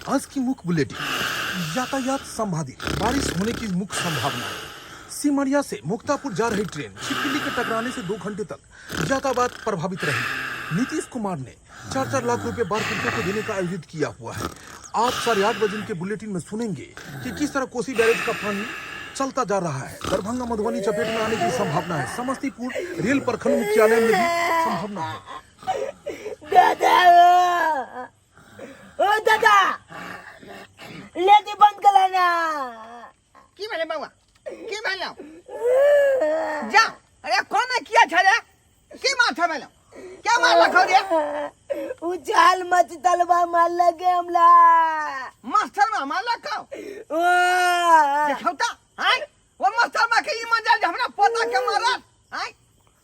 आज की मुख्य बुलेटिन। यातायात संभावित बारिश होने की मुख्य संभावना है। सिमरिया से मुक्तापुर जा रही ट्रेन छिपकली के टकराने से 2 घंटे तक यातायात प्रभावित रही। नीतीश कुमार ने 4-4 लाख रुपए बाढ़ पीड़ितों को देने का आयोजित किया हुआ है। आप 8:30 बजे के बुलेटिन में सुनेंगे कि किस तरह कोसी बैरेज का पानी चलता जा रहा है। दरभंगा मधुबनी चपेट में आने की संभावना है। समस्तीपुर रेल प्रखंड मुख्यालय में भी संभावना है। दादा ओ दादा लेती बंद करा ना। की भेलै बौआ, की भेलौ? जा, अरे कोना किया छले, की माथा भेलौ, क्या मारलक हौ रे? उचाल मच तलवा मार लगे हमला। मास्टर मा मारलक हौ? देखौ त आय, ओ मास्टर मा के ई मजा जे हमरा पोता के मारत आय।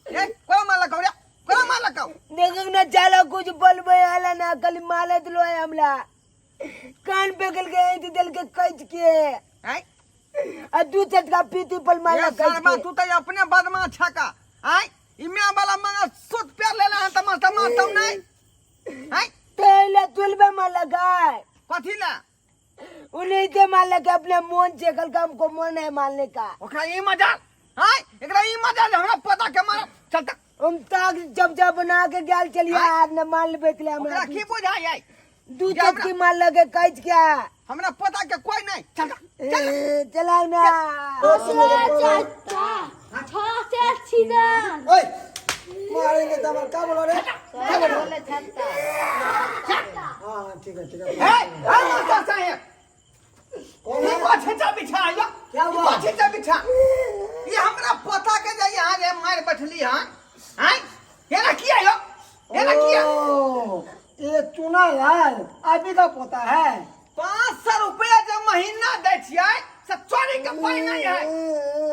ए कोना मारलक हौ रे, कोना मारलक हौ? देखो ना चलो कुछ बोलबे आला ना, कल माले दिलो है हमला, कान पे गल गए थे दिल के कच के। आय आ दू चटका पीती पर माला ये कच सरबा के। तू त अपने बदमाश छका आय, इमे वाला मंगा सुत पेर लेला हन त मास्टर मारतौ नहीं आय। तेले तुलबे माला गाय। कथी ला? उन्हीं के मारने के अपने मोन से कल का हमको मोन है मारने का। ओकरा ई मजा आय, एकरा ई मजा जे हमरा पता के मार चल त। हम ताक चमचा बना के गाल चलिए आज न मार लेबे के लिए हमरा। ओकरा की बुझाई आय? दू जे हमरा- चटकी मार लगे कैच क्या। हमरा पता के कोई नहीं, चल त, चल। ए, चलाओ ना। ओए मारेंगे तो हमारे क्या बोलो रे, क्या बोलो? हाँ ठीक है ठीक है। ए, ए मास्टर साहेब। कौन ई है? कथी चा बिछा आयो? क्या ई हुआ? कथी चा बिछा? ये हमरा पता के जे यहाँ रे मार बैठली हन आय, एना किया यो, एना किया? ओ, ये चुना लाल अभी का पोता है। 500 रुपया जो महीना दै छियै से चोरी के पाई नहीं है,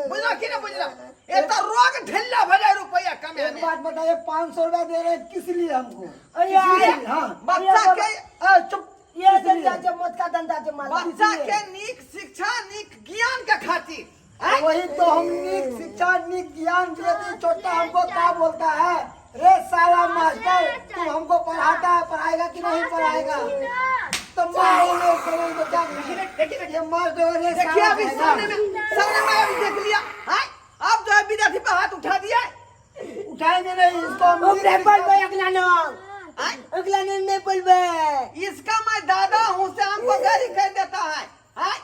बुझलो कि नहीं बुझलो? ये तो रोग ढिल्ला भऽ जाय रुपया कमाए एक में। बात बताइए, 500 रुपया दे रहे हैं किस लिए हमको? अरे किस लिए? यार, हाँ बच्चा के ए, चुप। ये किस लिए? धंधा से मौत का धंधा से माला। बच्चा के नीक शिक्षा नीक ज्ञान के खातिर आँय? वही तो हम नीक शिक्षा नीक ज्ञान देते, छोटा हमको क्या बोलता है रे साला मास्टर, तू हमको पढ़ाता है, पढ़ाएगा कि नहीं पढ़ाएगा? तो मारेंगे करेंगे क्या? देखिए, देखिए। ये मास्टर रे देखिए साला अभी खाएगा। सामने में अभी देख लिया आँय? अब जो है विद्यार्थी पे हाथ उठा दिया। उठाएंगे नहीं इसको हम। हम नीक नहीं शिक्षा- बोलबे अगला नाम। आँय? अगला नाम नहीं बोलबे। इसका मैं दादा हूँ से हमको गाली कर देता है आँय?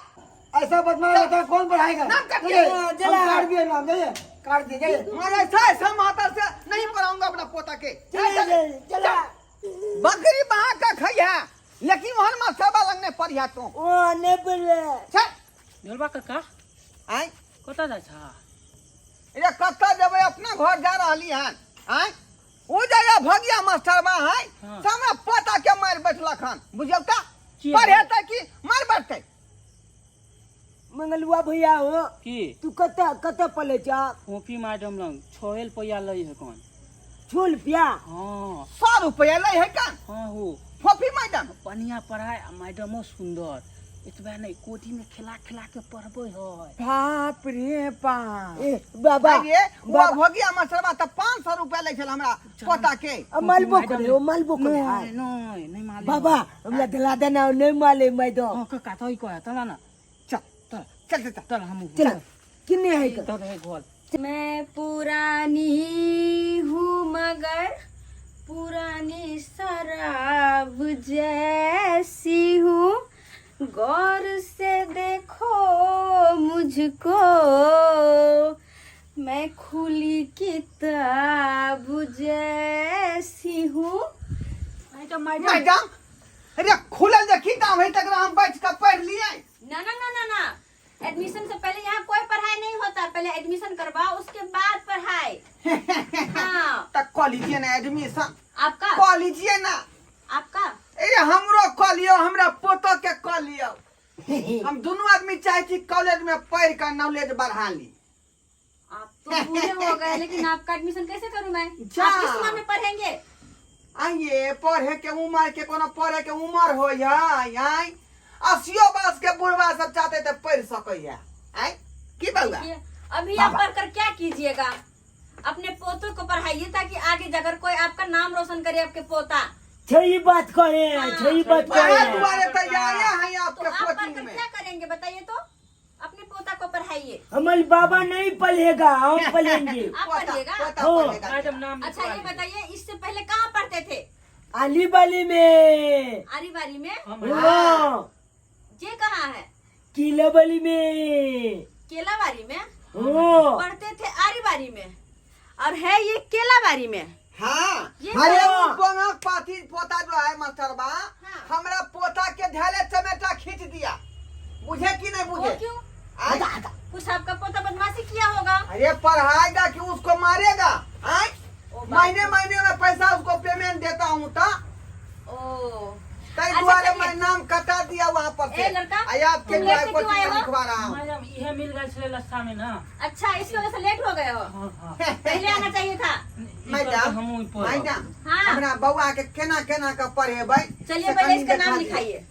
ऐसा बदमाश होता है कौन पढ़ाएगा? नाम काट चलिए, दिया। हम चला। काट दिए नाम, जाइए काट दिए जाइए। मैं ऐसा ऐसा माता से नहीं पढ़ाऊंगा अपना पोता के। चला चला। बकरी बहा का खइहा लेकिन वहन मास्टर बा लगने पढ़िया तू। ओ नहीं बोलबे। चल। ढोलबा काका। आँय? कतऽ जाइ छह? रे कतऽ जेबै, अपना घर जा रहली हन आँय। ओ जाइया भगिया मास्टर बा है। हाँ। सामने पोता के मारि बैठलक हन, बुझल त? किया? पढ़ेतै कि मारि बैठतै? मंगलुआ भैया हो। की? तू कतऽ कतऽ पले छ? कॉपी मैडम लंग 6 रुपया लै है कौन। 6 रुपया? हाँ। 100 रुपया लै है कौन? हाँ हो। फोफी मैडम। बढ़िया पढ़ाई आ मैडमो सुंदर, एतबा नहीं कोठी में खिला खिला के पढ़बै है। बाप रे बाप। ए बाबा। अरे वो बाबा। भगिया मास्टरबा त 500 रुपया लै छल हमरा पोता के। आ मालबो करे, ओ मालबो करे। नहीं नहीं नहीं माले। बाबा हमरा दिला देना, नहीं माले मैडम। हाँ काका तो ई कहे तला ना। चल चल चल चल चल हम चल किन्ने है का? तो है घोल। मैं पुरानी हूँ मगर पुरानी शराब जैसी हूँ, गौर से देखो मुझको मैं खुली किताब जैसी हूँ। मैडम अरे खुलल जे किताब है तकरा हम बैठ के पढ़ लिए। ना ना ना ना ना, एडमिशन से पहले यहाँ कोई पढ़ाई नहीं होता, पहले एडमिशन करवाओ उसके बाद पढ़ाई। हाँ। त कऽ लीजिए ना एडमिशन। आपका? कऽ लीजिए ना। आपका? ए हमरो कऽ लियौ, हमरा पोतो के कऽ लियौ। हम दुनू आदमी चाहे छी कॉलेज में पढ़ के नॉलेज बढ़ा ली। आप तो बूढ़े हो गए, लेकिन आपका एडमिशन कैसे करूं मैं? जा। आप किस उम्र में पढ़ेंगे? आइए पढ़े के उम्र के कोनो पढ़े के उम्र हो आय आय 80 वर्ष के बुढ़वा सब चाहते ते पढ़ सकैया आय की बउआ? देखिए, अभी आप पढ़कर क्या कीजिएगा, अपने पोतों को पढ़ाइए ताकि आगे जाकर कोई आपका नाम रोशन करे, आपके पोता। सही बात करे, सही बात पढ़े करे। दुआरे तैयार है। पढ़कर में। क्या करेंगे बताइए तो? अपने पोता को पढ़ाइए। हमारे बाबा नहीं पढ़ेगा, हम पढ़ेंगे। आप पोता- पढ़िएगा? पोता हाँ। पढ़ेगा। मैडम नाम अच्छा लिखवा ये लीजिए। बताइए, इससे पहले कहाँ पढ़ते थे? आली बाली में। आरी बारी में? हाँ। ये कहाँ है? किला बाली में। केलाबारी में? हाँ। पढ़ते थे आरी बारी में और है ये केलाबारी में। हाँ। ये अरे हाँ। वो बंगक पाती पोता जो है मास्टर बा, हाँ। हमरा पोता के ढेले चमेटा खींच दिया, बुझे कि नहीं वो बुझे? क्यों? आय? कुछ आपका पोता बदमाशी किया होगा। अरे पढ़ाएगा कि उसको मारेगा? आय? ओ बाप महीने महीने में पैसा उसको पेमेंट देता हूँ ता ओ तै अच्छा, दुआरे चलिए। मैं नाम कटा दिया वहाँ पर से। ए लड़का, आई आपके तुम लेट दुआरे से को क्यों आए हो? लिखवा रहा हूँ। मैडम इहे मिल गेल छलै रास्ता में ना। अच्छा, इसकी वजह से लेट हो गए हो? हाँ हाँ। पहले आना चाहिए था। ई मैडम हमहूँ पढ़ब। मैडम, हाँ। हमरा बौआ के केना केना के पढ़ेबै? चलिए से पहले कनी इसका देखा नाम दियौ। लिखाइए।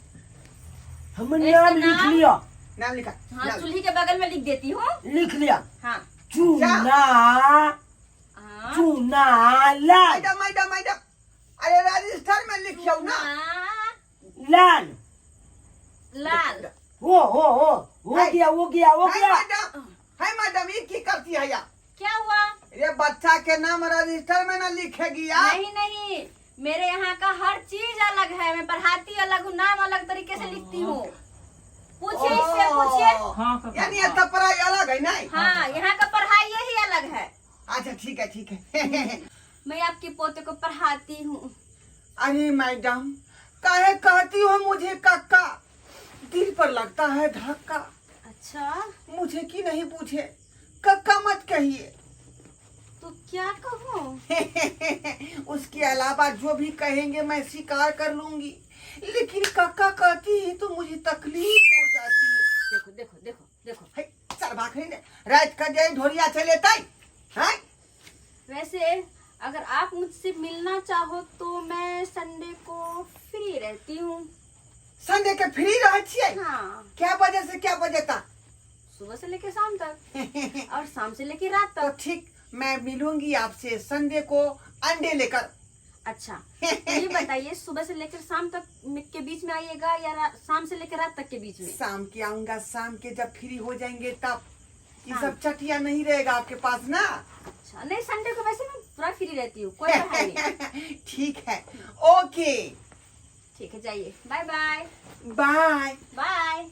हम इसका नाम लिख नाम? लिया। नाम लिखा। हाँ, नाम। चूल्ही के बगल में लिख देती हूँ। लिख लिया। हाँ। चूना। हाँ। चूना लाल। मैडम मैडम मैडम, अरे रजिस्टर में लिखियौ ना। हाँ, लाल। लाल। हो है। गया, हो गया, हो है गया। मैडम, है मैडम, ये की करती है यार? क्या हुआ? ये बच्चा के नाम रजिस्टर में ना लिखेगी यार। नहीं नहीं, मेरे यहाँ का हर चीज अलग है। मैं पढ़ाती अलग हूँ, नाम अलग तरीके से लिखती हूँ। पूछिए इससे, पूछिए। हाँ, काका, यानी हाँ। ये तो पढ़ाई अलग है नहीं? हाँ, यहाँ का पढ़ाई यही अलग है। अच्छा ठीक है, ठीक है। मैं आपके पोते को पढ़ाती हूँ। अरे मैडम, काहे कहती हो मुझे काका? दिल पर लगता है धक्का। अच्छा। मुझे की नहीं पूछे, कक्का मत कहिए। तो क्या कहूँ? उसके अलावा जो भी कहेंगे मैं स्वीकार कर लूंगी, लेकिन कक्का कहती है तो मुझे तकलीफ हो जाती है। देखो देखो देखो देखो। है, चल भाखरी ने रात का जाए ढोरिया चले ताई हैं। वैसे अगर आप मुझसे मिलना चाहो तो मैं संडे को फ्री रहती हूँ। संडे के फ्री रहे छियै? हाँ। क्या बजे से क्या बजे तक? सुबह से लेके शाम तक और शाम से लेके रात तो तक। ठीक, मैं मिलूंगी आपसे संडे को अंडे लेकर। अच्छा तो ये बताइए, सुबह से लेकर शाम तक के बीच में आइएगा या शाम से लेकर रात तक के बीच में? शाम के आऊंगा, शाम के जब फ्री हो जाएंगे तब। ये हाँ। सब चटिया नहीं रहेगा आपके पास ना? अच्छा नहीं, संडे को वैसे मैं पूरा फ्री रहती हूँ, कोई पढ़ाई नहीं। ठीक है, ओके। ठीक है, जाइए, bye bye. Bye. Bye.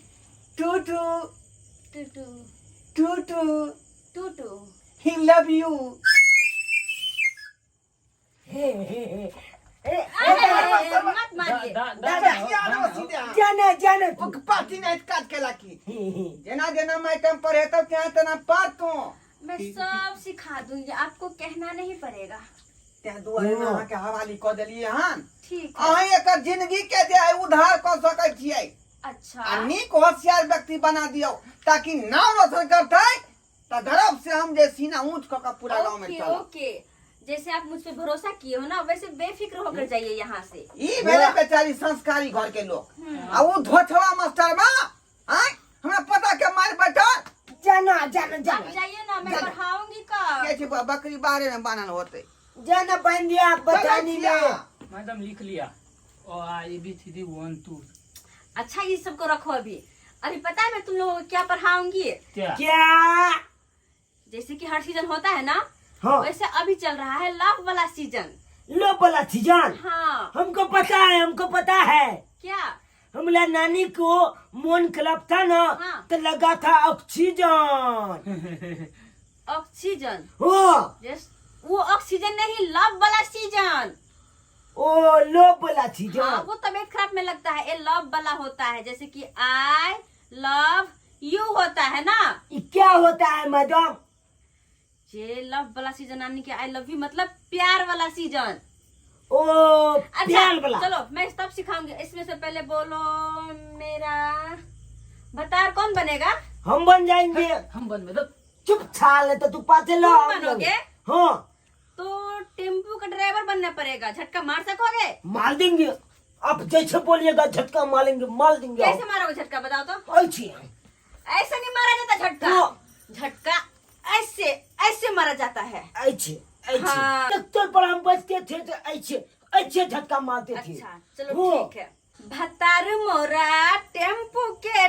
Two two. Two two. Two two. Two two. He love you. अरे, मत मारिए। दादा। जाना जाना तू। पार्टी नहीं काट के लाकी जेना जेना मैडम पढ़ेतौ तेना तेना पढ़ तू। मैं सब सिखा दूंगी, आपको कहना नहीं पड़ेगा। तें दुआरे ने अहाँके हवाली कऽ देलियै हन। ठीक है। अहाँ एकर जिंदगी के जे है उद्धार कऽ सकै छियै। अच्छा। आ नीक होशियार व्यक्ति बना दियौ ताकि नाम रोशन करतै तऽ गर्व से हम जे सीना ऊंच कऽ के पूरा गाँव में ओके चलब। ओके, जैसे आप मुझ पे भरोसा किए हो ना, वैसे बेफिक्र होकर जाइए यहाँ से। ई भेलै बेचारी संस्कारी घर के लोग, आ ऊ धोछवा मास्टर बा आय हमरा पता के मार बैठल। जाना जाना आप जाना। जाइए ना, मैं जाना। पढ़ाऊंगी कब? के छै बकरी बाहरे में बान्हल होतै। जाना बन दिया बतानी चलै में। छियै। मैडम लिख लिया ओ आ A B C D 1 2। अच्छा ये सबको रखो अभी। अभी पता है मैं तुम लोगों को क्या पढ़ाऊंगी? क्या? क्या? जैसे कि हर सीजन होता है ना, हाँ। वैसे अभी चल रहा है लव वाला सीजन। लो वाला सीजन? हाँ। हमको पता है, हमको पता है। क्या? हमला नानी को मोन क्लब था ना, हाँ। तो लगा था ऑक्सीजन। ऑक्सीजन? हाँ। वो ऑक्सीजन नहीं, लव वाला सीजन। ओ लो वाला सीजन। हाँ, वो तबीयत खराब में लगता है, ये लव वाला होता है, जैसे कि I love you होता है ना। ये क्या होता है मैडम? ये लव वाला सीजन यानी कि I love you मतलब प्यार वाला सीजन। ओ अच्छा, प्यार वाला। चलो मैं तब सिखाऊंगी। इसमें से पहले बोलो मेरा बतार कौन बनेगा? हम बन जाएंगे। हम बन में चुप छाल तो तू पाते लो। तुम बनोगे? हाँ। तो टेम्पू का ड्राइवर बनना पड़ेगा। झटका मार सकोगे? मार देंगे, आप जैसे बोलिएगा झटका मारेंगे, मार देंगे। कैसे मारोगे झटका बताओ तो? ऐसे। ऐसे नहीं मारा जाता झटका। हाँ। झटका ऐसे ऐसे मारा जाता है। ऐसे ऐसे। हाँ। ट्रैक्टर पर हम बचते थे तो ऐसे ऐसे झटका मारते थे। अच्छा चलो हाँ। ठीक है। भतार मोरा टेम्पू के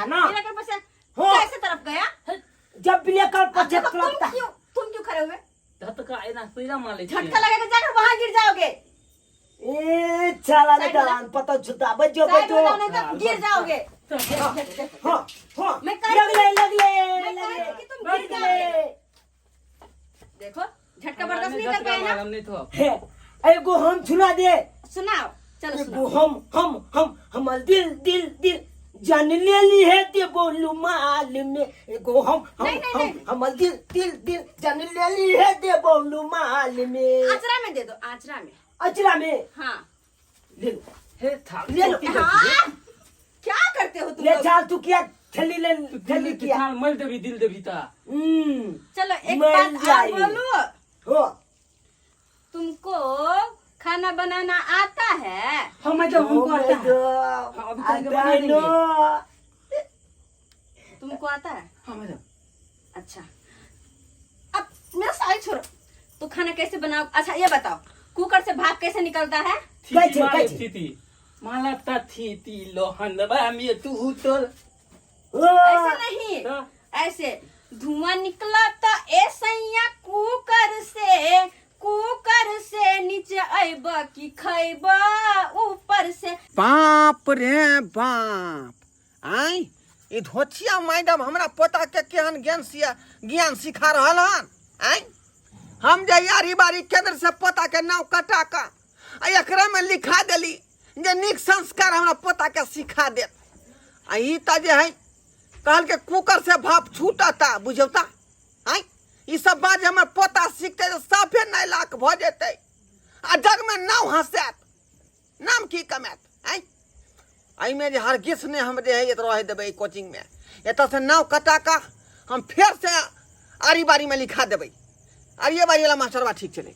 ना। बिना के पैसा हाँ। कैसे तरफ गया? जब बिना कर अब पछे देखो, तुम तरफता। क्यों, तुम क्यों खड़े हुए? झटका एना सीधा मारै छियै। झटका लगेगा, जाकर वहां गिर जाओगे। ए चला साइड हो जा। दान पता छुता बजो साइड हो बजो। जाओ, नहीं तो गिर जाओगे। हाँ हाँ। मैं कह रही लगले लगले मैं कह रही लगले थी कि तुम गिर लगले। देखो, झटका बर्दाश्त नहीं कर पाए ना। हम नहीं तो हे, एगो हम सुना दे। सुनाओ, चलो एगो सुनाओ। हम हम हमर दिल दिल दिल जान ले ली है ते बोलू माल में। एगो हम नहीं, नहीं, हम नहीं। हमर दिल दिल दिल जान ले ली है ते बोलू माल में। आचरा में दे दो, आचरा में। अचरा में। हाँ। ले लो। हे था ले लो। हाँ, क्या करते हो तुम ले लोग? चाल तू किया थैली ले थैली किया। थाल मल देबी दिल देबी ता। चलो एक मर बात और जाई। बोलो। हो। तुमको खाना बनाना आता है? हम मतलब हमको आता है। हाँ, अभी करके बना देंगे। तुमको आता है? हाँ मैडम। अच्छा, अब मेरा साड़ी छोड़ो, तो खाना कैसे बनाओ? अच्छा ये बताओ, कुकर से भाप कैसे निकलता है? थीती कैसे, मारे कैसे? थीती माला ता थीती लोहनबा में तू तो ऐसे नहीं, तो? ऐसे धुआं निकला तो ऐसैया कुकर से, कुकर से नीचे अइब की खैब ऊपर से। बाप रे बाप, आय ई धोतिया मैडम हमरा पोता के केहन ज्ञान ज्ञान सिखा रहल हन। आय हम जे यारी बारी केंद्र से पोता के नाव कटा क आ एकरा में लिखा देली जे नीक संस्कार हमरा पोता के सिखा देत, आ ई त जे है कहल के कुकर से भाप छूटता, बुझौता। आय ई सब बात जे हमर पोता सीखते तऽ साफे 9 लाख भऽ जेतै आ जग में नाव हंसायत, नाम की कमायत। आय एहिमे जे हरगिज नहि हम जे है एतऽ रहै देबै कोचिंग में, एतऽ से नाव कटा कऽ हम फेर से आरी बारी में लिखा देबै। आरिये बारी वाला मास्टरवा ठीक छलै।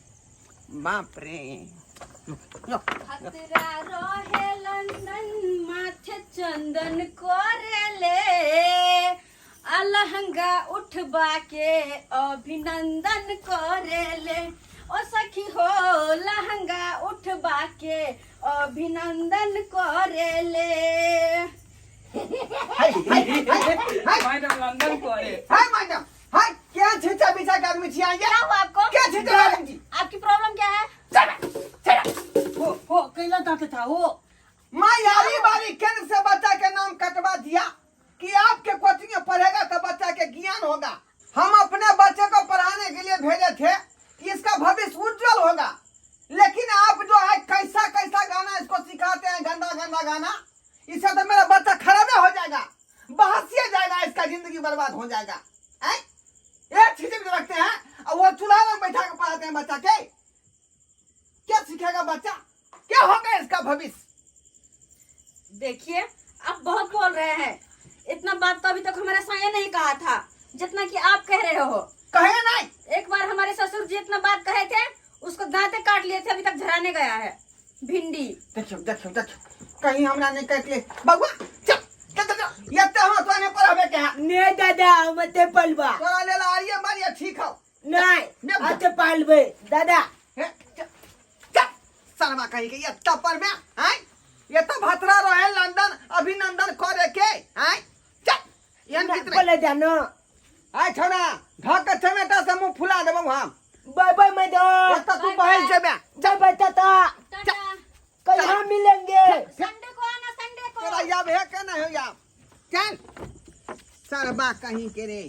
बाप रे। खतरा रहे लंदन माथे चंदन करेले, अलहंगा उठबा के अभिनंदन करेले। ओ सखी हो, लहंगा उठबा के अभिनंदन करेले। हाय हाय हाय हाय। मैडम लंदन करे। हाय मैडम हाय, क्या छिचा बिछा के आदमी छियै? क्या हुआ आपको? क्या छिचा आदमी छी? आपकी प्रॉब्लम क्या है? हो कैला दांत था हो। मैं यारी बारी केंद्र से बच्चा के नाम कटवा दिया कि आपके कोचिंग में पढ़ेगा तो बच्चा के ज्ञान होगा। हम अपने बच्चे को पढ़ाने के लिए भेजे थे कि इसका भविष्य उज्जवल होगा, लेकिन आप जो है कैसा कैसा गाना इसको सिखाते हैं, गंदा गंदा गाना, इससे तो मेरा बच्चा खराबे हो जाएगा, बहसिए जाएगा, इसका जिंदगी बर्बाद हो जाएगा। हैं? एक चीज में रखते हैं और वो चूल्हा में बैठा के पढ़ाते हैं बच्चा के, क्या सीखेगा बच्चा, क्या होगा इसका भविष्य? देखिए आप बहुत बोल रहे हैं, इतना बात तो अभी तक हमारे साया नहीं कहा था जितना कि आप कह रहे हो। कहे नहीं। एक बार हमारे ससुर जी इतना बात कहे थे, उसको दांते काट लिए थे, अभी तक झराने गया है भिंडी। देखियो देखियो देखियो, कहीं हमरा नहीं काट ले बउआ। चल चल चल, चल। एते हम तोरा नहीं पढ़ाबे के है। ने दादा हम ते पलबा। तोरा लेल आरिये मारिये ठीक हौ। नहीं, ने आते पालबे दादा। हे, चल, चल, शर्मा कहीं के एत्ता पर में, हैं? एत्ता भतरा रहे लंदन अभिनंदन करे के, हैं? चल, एहन गीत नहीं। बोले जानो। आय छौड़ा, धक के चमेटा से मुंह फुला देबौ हम। बाय बाय मैडम। एत्ता तू बहल जेबे। बाय बाय ताता। टाटा। कल मिलेंगे। संडे को आना, संडे को। तोरा याब है के नहीं हो याब? चल सरबा कहीं के रे,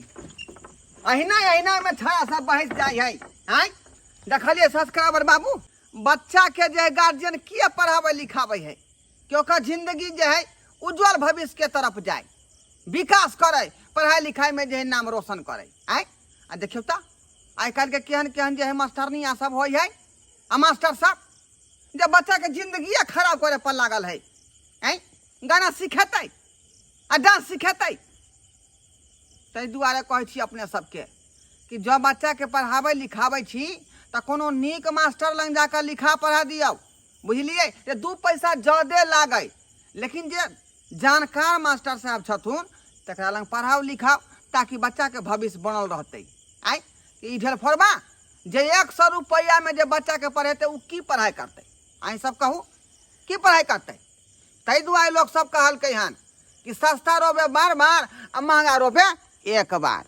अहिना अहिना में छाया सब बहस जाय है। आय देखलिए सब्सक्राइबर बाबू, बच्चा के जे गार्जियन किए पढ़ावे लिखावे है कि ओकर जिंदगी जे है उज्जवल भविष्य के तरफ जाए, विकास करे, पढ़ाई लिखाई में जे है नाम रोशन करे। आय आ देखियौ तऽ आइ काल्हि के केहन केहन जे है मास्टरनी आ सब होइ है, आ मास्टर सब जे बच्चा के जिंदगी खराब करे पर लागल है। आय गाना सिखेतै आ डांस सिखेतै। ताहि दुआरे कहै छी अपने सबके कि जँ बच्चाके पढ़ाबै लिखाबै छी तऽ कोनो नीक मास्टर लग जाकऽ लिखा पढ़ा दियौ, बुझलियै? जे 2 पैसा जादे लागै, लेकिन जे जानकार मास्टर साहब छथुन तकरा लग पढ़ाउ लिखाउ ताकि बच्चाके भविष्य बनल रहतै। आँय ई भेल फोड़बा जे 100 रुपैआमे जे बच्चाके पढ़ेतै ओ की पढ़ाइ करतै? अहीं सब कहू की पढ़ाइ करतै? ताहि दुआरे लोक सब कहलकै हन कि सस्ता रोपे बार बार आ महंगा रोपे एक बार।